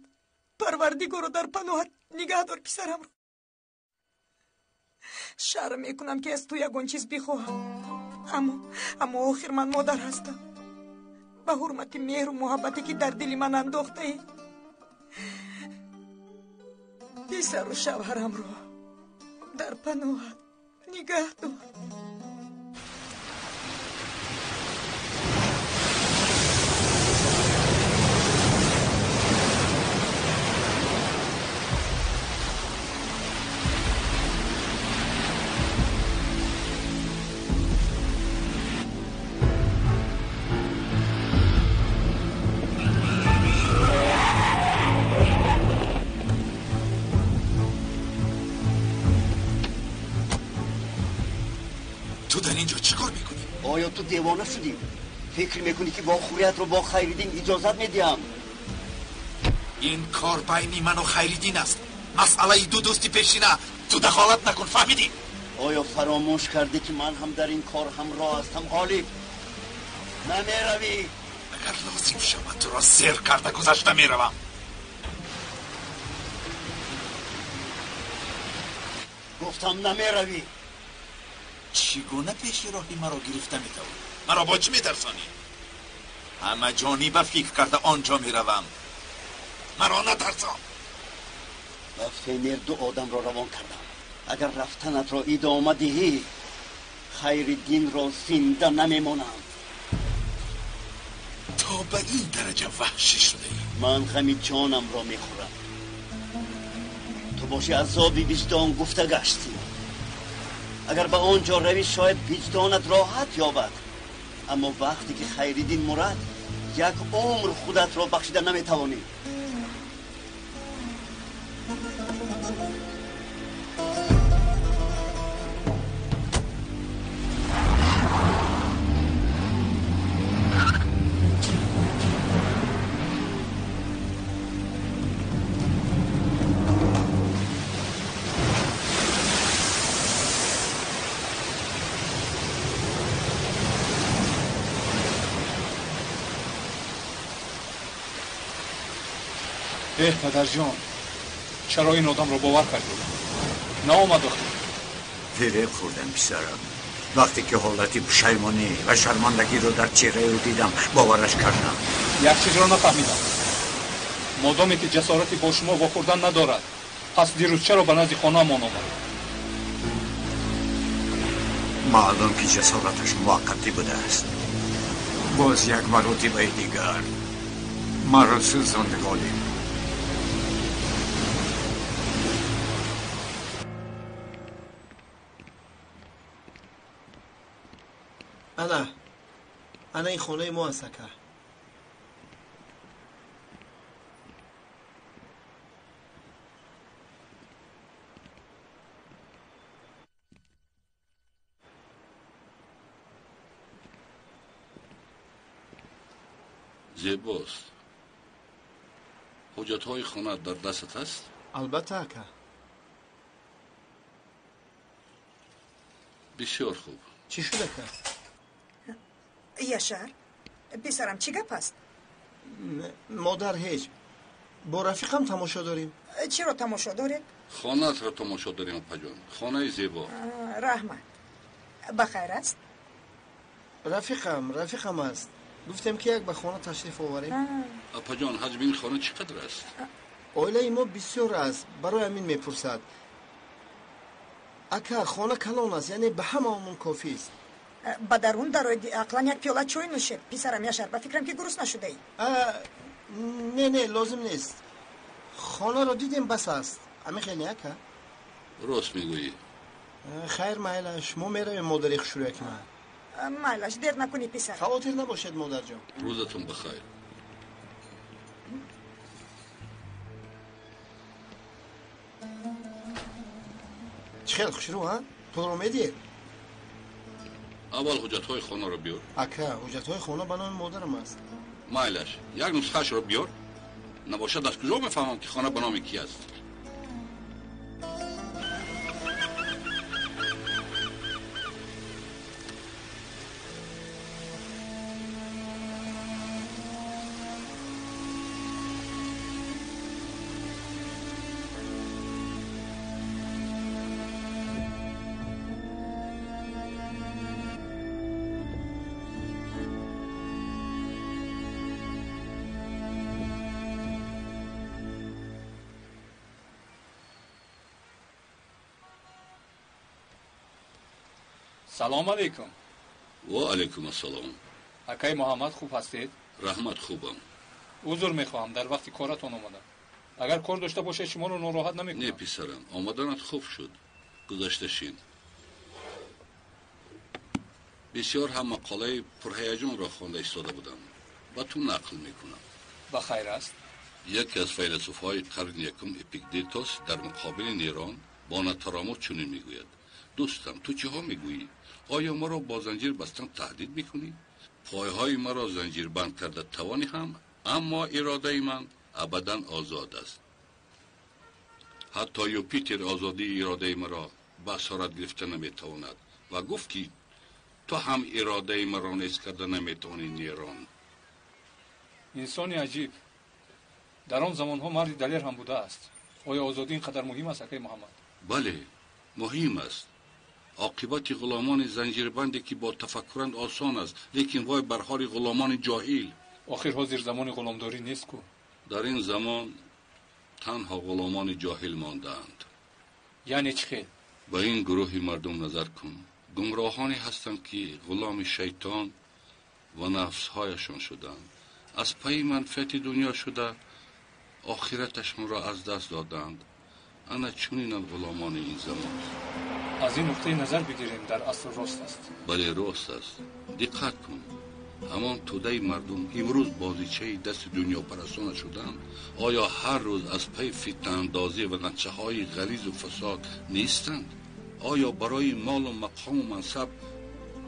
Парвардигоро дар паноҳат нигаҳ дор писарамро. Шарм мекунам ки аз ту ягон чиз бихоҳам. Аммо охир ман модар ҳастам. Ба ҳурмати меҳру муҳаббате ки дар дили ман андохтаӣ, писару шавҳарамро дар паноҳат нигаҳ дор. آیا تو دیوانه شدی؟ فکر میکنی که واخوریت رو با خیریدین اجازت میدیم؟ این کار بین من و خیریدین است. مسئله دو دوستی پیشینه تو دخالت نکن، فهمیدی؟ آیا فراموش کردی که من هم در این کار همراه هستم غالب؟ نمیروی؟ اگر لازم شود تو را سیر کرده گذشته میروم. گفتم نمیروی. چگونه پیش راهی مرا گرفته میتوانی؟ مرا با چی میترسانی؟ همه جانبه فکر کرده آنجا میروم. مرا نترسان. به فنر دو آدم را روان کردم. اگر رفتنت را ادامه دهی خیرالدین را زنده نمیمانم. تا به این درجه وحشی شده ای؟ من غم جانم را میخورم. تو باشی عذاب وجدان گفته گشتی. اگر به آنجا روی شاید وجدانت راحت یابد، اما وقتی که خیرالدین مرد یک عمر خودت را بخشیده نمیتوانی. اه پدرجان، چرا این آدم رو باور کردی؟ ناومد آخه. فریب خوردم پسرم. وقتی که حالت پشیمانی و شرمندگی رو در چهره او دیدم باورش کردم. یک چیز رو نفهمیدم. مادامی که جسارتی با شما واخوردن ندارد، پس دیروز چرا به نزد خانه‌مان آمد؟ معلوم که جسارتش موقتی بوده است. باز یک مرتبه دیگر مرا سوزاند غالب. انا انا این خونه ما است اکا. زیباست. حجت‌های خانه در دستت است؟ البته اکا. بسیار خوب. چی شد اکا؟ یشار پسرم چی گپ است؟ مادر هیچ. با رفیقم تماشا داریم. چرا تماشا دارید؟ خانه را تماشا داریم اپا جان. خانه زیبا. رحمت. بخیر است؟ رفیقم است. گفتیم که یک به خانه تشریف آوریم. اپا جان حجم این خانه چقدر است؟ оилаи мо бисёр аст, барои ҳамин мепурсад. Ака, хона калон аст, яъне ба ҳамаамон кофист. Ба дарун дароед, ақлан як пиёла чой нӯшед. Писарам Яшар, ба фикрам ки гурусна шудаӣ. Не, не, лозим нест. Хонаро дидем, бас аст. Ҳамин хел не, ака? Рост мегӯӣ. Хайр, майлаш, мо меравем, модари хушрӯяки ман. Майлаш, дер накунӣ, писар. Хавотир набошед, модарҷон. Рӯзатон бахайр. Чӣ хел хушрӯ, ҳа? Пулро медиҳед? Аввал ҳуҷҷатҳои хонаро биёр. Ака, ҳуҷҷатҳои хона ба номи модарам аст. Майлаш, як нусхаашро биёр. Набошад аз куҷо мефаҳмам, ки хона ба номи кӣ аст? Салом алейкум. Ва алейкум ассалом. Акай Муҳаммад, хуб ҳастед? Раҳмат, хубам. Узр мехоҳам, дар вақти коратон омадам. Агар кор дошта бошед, шуморо нороҳат намекунам. Не, писарам, омаданат хуб шуд. Гузашта шин. Бисёр ҳам мақолаи пурҳаяҷонро хонда истода будам. Ба ту нақл мекунам. Ба хайр аст? Яке аз файласуфҳои қарни якум Эпиктетос дар муқобили Нерон бо натаромот чунин мегӯяд: дӯстам, ту чиҳо мегӯӣ? Оё маро бо занҷир бастан таҳдид мекунӣ? Пойҳои маро занҷирбанд карда тавонӣ ҳам, аммо иродаи ман абадан озод аст. Ҳатто Юпитер озодии иродаи маро ба асорат гирифта наметавонад ва гуфт ки ту ҳам иродаи маро нез карда наметавонӣ, Нерон. Инсони аҷиб. Дар он замонҳо марди далер ҳам будааст. Оё озодӣ ин қадар муҳим аст, акай Муҳаммад? Бале, муҳим аст. Оқибати ғуломони занҷирбанде ки бо тафаккуранд осон аст, лекин вой бар ҳоли ғуломони ҷоҳил. Охир ҳозир замони ғуломдорӣ нест ку. Дар ин замон танҳо ғуломони ҷоҳил мондаанд. Яъне чӣ хел? Ба ин гурӯҳи мардум назар кун. Гумроҳоне ҳастанд ки ғуломи шайтон ва нафсҳояшон шуданд. Аз пайи манфиати дунё шуда охираташонро аз даст доданд. Ана чунинанд ғуломони ин замон. Аз ин нуқтаи назар бигирем, дар асл рост аст. Бале, рост аст. Диққат кун. Ҳамон тӯдаи мардум имрӯз бозичаи дасти дунёпарастона шуданд. Оё ҳар рӯз аз пайи фитнаандозӣ ва нақшаҳои ғализу фасод нестанд? Оё барои молу мақому мансаб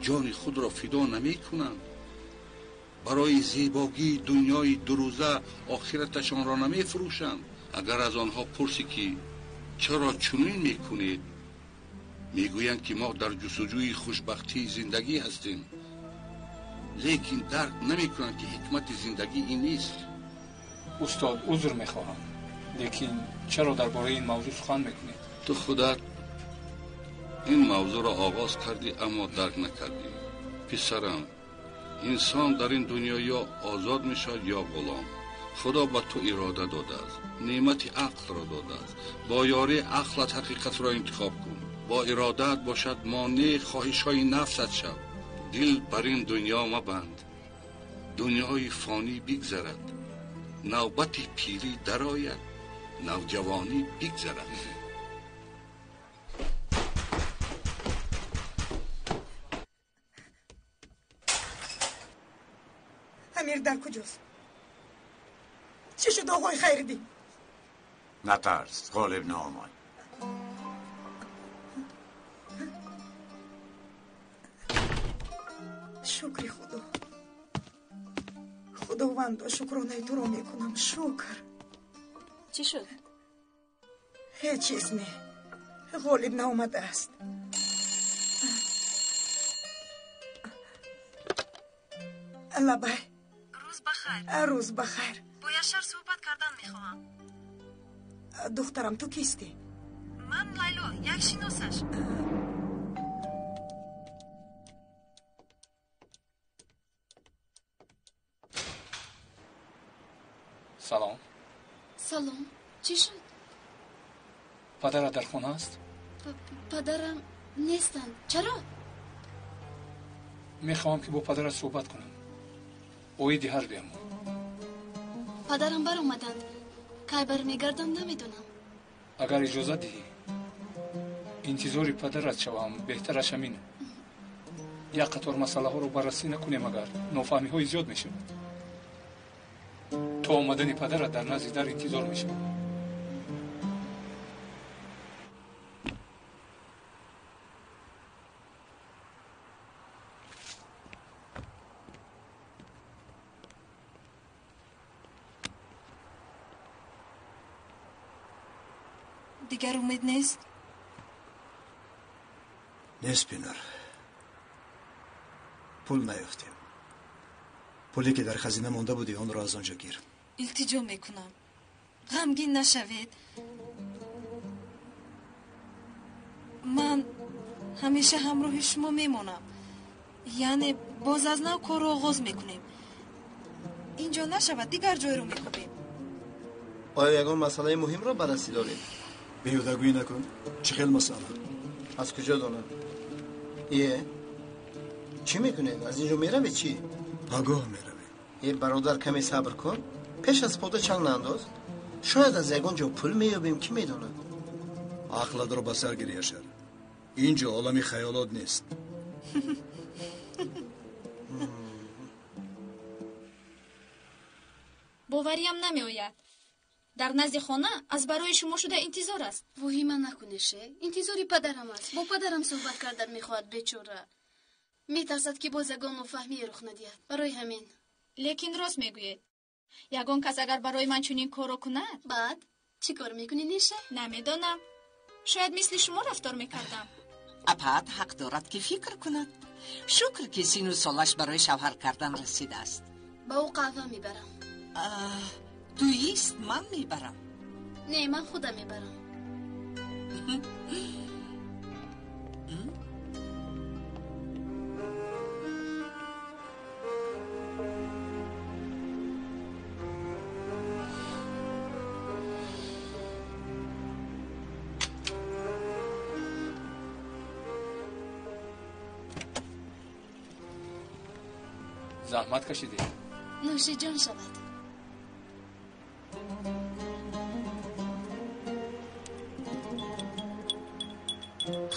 ҷони худро фидо намекунанд? Барои зебогии дунёи дурӯза охираташонро намефурӯшанд? Агар аз онҳо пурсӣ ки чаро чунин мекунед, мегӯянд ки мо дар ҷустуҷӯи хушбахтии зиндагӣ ҳастем. Лекин дарк намекунанд ки ҳикмати зиндагӣ ин нест. Устод, узр мехоҳам, лекин чаро дар бораи ин мавзӯъ сухан мекунед? Ту худат ин мавзӯъро оғоз кардӣ, аммо дарк накардӣ. Писарам, инсон дар ин дунё ё озод мешавад ё ғулом. Худо ба ту ирода додааст, неъмати ақлро додааст. Бо ёрии ақлат ҳақиқатро интихоб кун. Бо иродаат бошад монеи хоҳишҳои нафсат шав. Дил бар ин дунё мабанд. Дунёи фонӣ бигзарад, навбати пирӣ дарояд, навҷавонӣ бигзарад. Амир дар куҷост? Чӣ шуд, оғои Хайриддин? Натарс, ғолиб наомад. Шукри Худо. Худовандо, шукронаи туро мекунам. Шукр. Чӣ шуд? Ҳеҷ чиз не. Ғолиб наомадааст. Лабай. Рӯз ба хайр. Рӯз ба хайр. Бо Яшар суҳбат кардан мехоҳам. Духтарам, ту кистӣ? Ман Лайло, як шиносаш. Салом. Салом. Чӣ шуд? Падарат дар хона аст? Падарам нестанд. Чаро? Мехоҳам ки бо падарат суҳбат кунам. Оиди ҳардуямон. Падарам баромаданд. Кай бармегарданд, намедонам. Агар иҷозат диҳӣ, интизори падарат шавам, беҳтараш ҳамин. Як қатор масъалаҳоро баррасӣ накунем, агар нофаҳмиҳои зиёд мешавад. То омадани падарат дар назди дар интизор мешавам. Дигар умед нест? Нест, Пинар. Пул наёфтем. Пуле ки дар хазина монда будӣ, онро аз он ҷо гир. Илтиҷо мекунам, ғамгин нашавед. Ман ҳамеша ҳамроҳи шумо мемонам. Яъне боз аз нав корро оғоз мекунем. Ин ҷо нашавад, дигар ҷойро мекобем. Оё ягон масъалаи муҳимро баррасӣ доред? Беҳудагӯӣ накун. Чӣ хел масъала? Аз куҷо донам? Е, Чӣ мекунед? Аз инҷо меравед чӣ? Пагоҳ меравем. Э, бародар, каме сабр кун. Пеш аз пода чанг наандоз. Шояд аз ягон ҷо пул меёбем, кӣ медонад? Ақлатро ба сар гир, Яшар. Ин ҷо олами хаёлот нест. Бовариам намеояд. Дар назди хона аз барои шумо шуда интизор аст. Воҳима накунеше. Интизори падарам аст. Бо падарам суҳбат кардан мехоҳад бечора. Метарсад, ки боз ягон нофаҳмие рух надиҳад. Барои ҳамин. Лекин рост мегӯед. Ягон кас агар барои ман чунин корро кунад, баъд чӣ кор мекунӣ, Неша? Намедонам. Шояд мисли шумо рафтор мекардам. Апаат ҳақ дорад, ки фикр кунад. Шукр, ки сину солаш барои шавҳар кардан расидааст. Ба ӯ қаҳва мебарам. Туист, ман мебарам. Не, ман худам мебарам. Заҳмат кашидӣ. Нӯши ҷон шавад.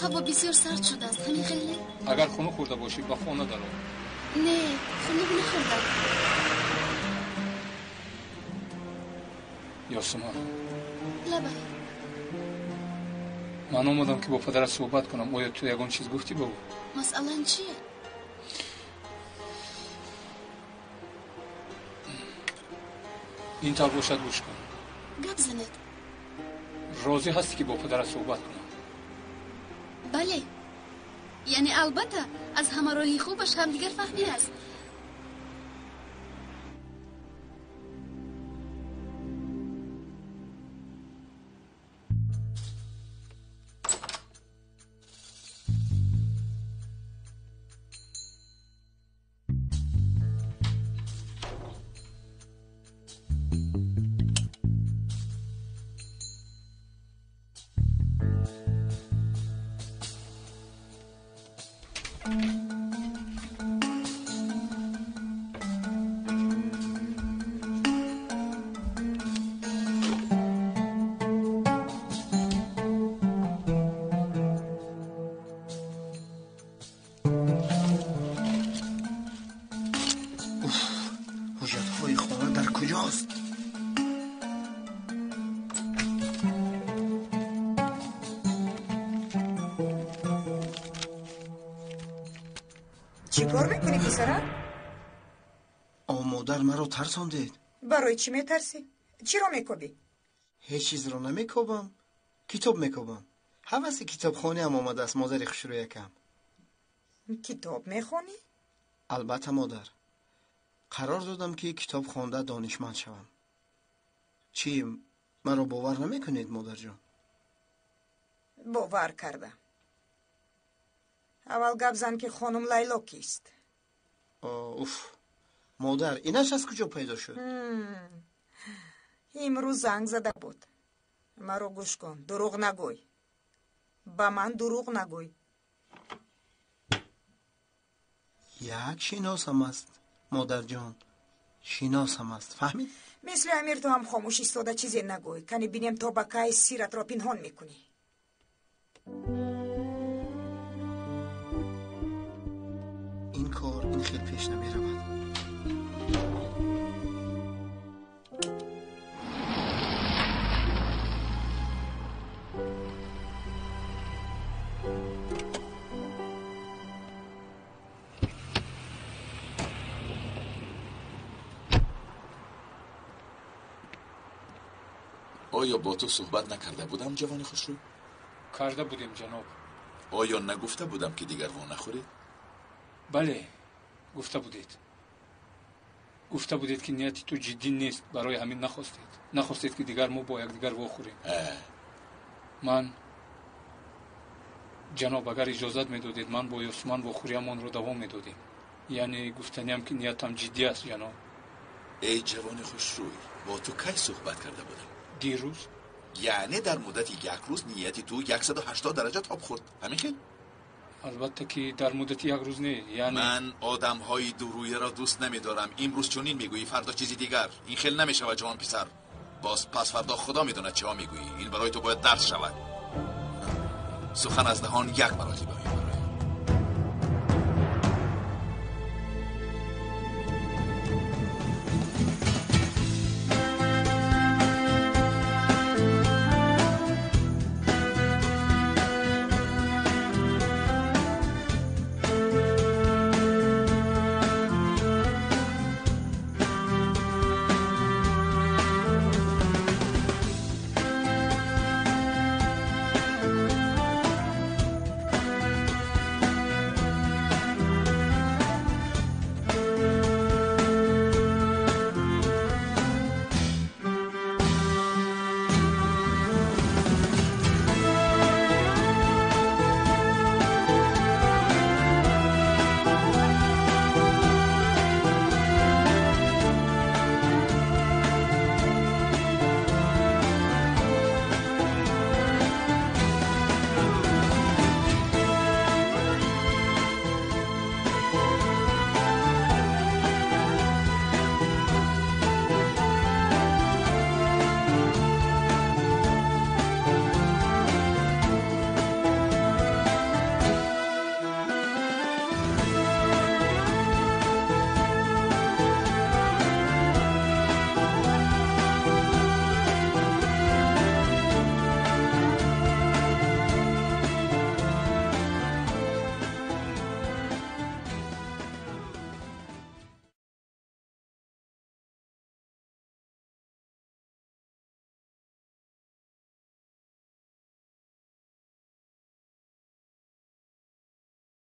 Ҳаво бисёр сард шудааст, ҳамин хел не? Агар хунук хӯрда бошӣ, ба хона даро. Не, хунук нахӯрдам. Ёсуман. Лабай. Ман омадам, ки бо падарат суҳбат кунам. Оё ту ягон чиз гуфтӣ ба ӯ? Масъалан чие? Ин тавр бошад, гӯш кун. Гап занед. Розӣ ҳастӣ, ки бо падарат суҳбат кунам? Бале, яъне албатта, аз ҳама роҳи хубаш ҳамдигар фаҳмӣ аст. Ҳуҷҷатҳои хона дар куҷост? Чӣ кор мекунӣ, писарам? О, модар, маро тарсондед. Барои чӣ метарсӣ? Чиро мекобӣ? Ҳеҷ чизро намекобам. Китоб мекобам. Ҳаваси китобхониам омадааст, модари хушрӯякам. Китоб мехонӣ? Албатта, модар. Қарор додам, ки китоб хонда донишманд шавам. Чӣ, маро бовар намекунед, модарҷон? Бовар кардам. Аввал гап зан, ки хонум Лайло кист? Уф, модар, инаш аз куҷо пайдо шуд? Имрӯз занг зада буд. Маро гӯш кун, дурӯғ нагӯй. Ба ман дурӯғ нагӯй. Як шиносам аст, модарҷон, шиносам аст, фаҳмид? Мисли Амир ту ҳам хомӯш истода чизе нагӯй. Кани бинем, то ба кай сиратро пинҳон мекунӣ. Ин кор ин хел пеш намеравад. Оё бо ту суҳбат накарда будам, ҷавони хушрӯй? Карда будем, ҷаноб. Оё нагуфта будам, ки дигар во нахӯред? Бале, гуфта будед. Гуфта будед, ки нияти ту ҷиддӣ нест, барои ҳамин нахостед, ки дигар мо бо якдигар вохӯрем. Ман, ҷаноб, агар иҷозат медодед, ман бо Ёсуман вохӯриамонро давом медодем. Яъне гуфтаниам, ки ниятам ҷиддӣ аст, ҷаноб. Эй ҷавони хушрӯй, бо ту кай суҳбат карда будам? Дирӯз. Яъне дар муддати як рӯз нияти ту 180 дараҷа тоб хӯрд, ҳамин хел? Албатта ки дар муддати як рӯз не, яъне ман одамҳои дурӯяро дӯст намедорам. Имрӯз чунин мегӯӣ, фардо чизи дигар. Ин хел намешавад, ҷавон писар. Боз пас фардо худо медонад чиҳо мегӯӣ. Ин барои ту бояд дарс шавад. Сухан аз даҳон як маротиба мебарояд.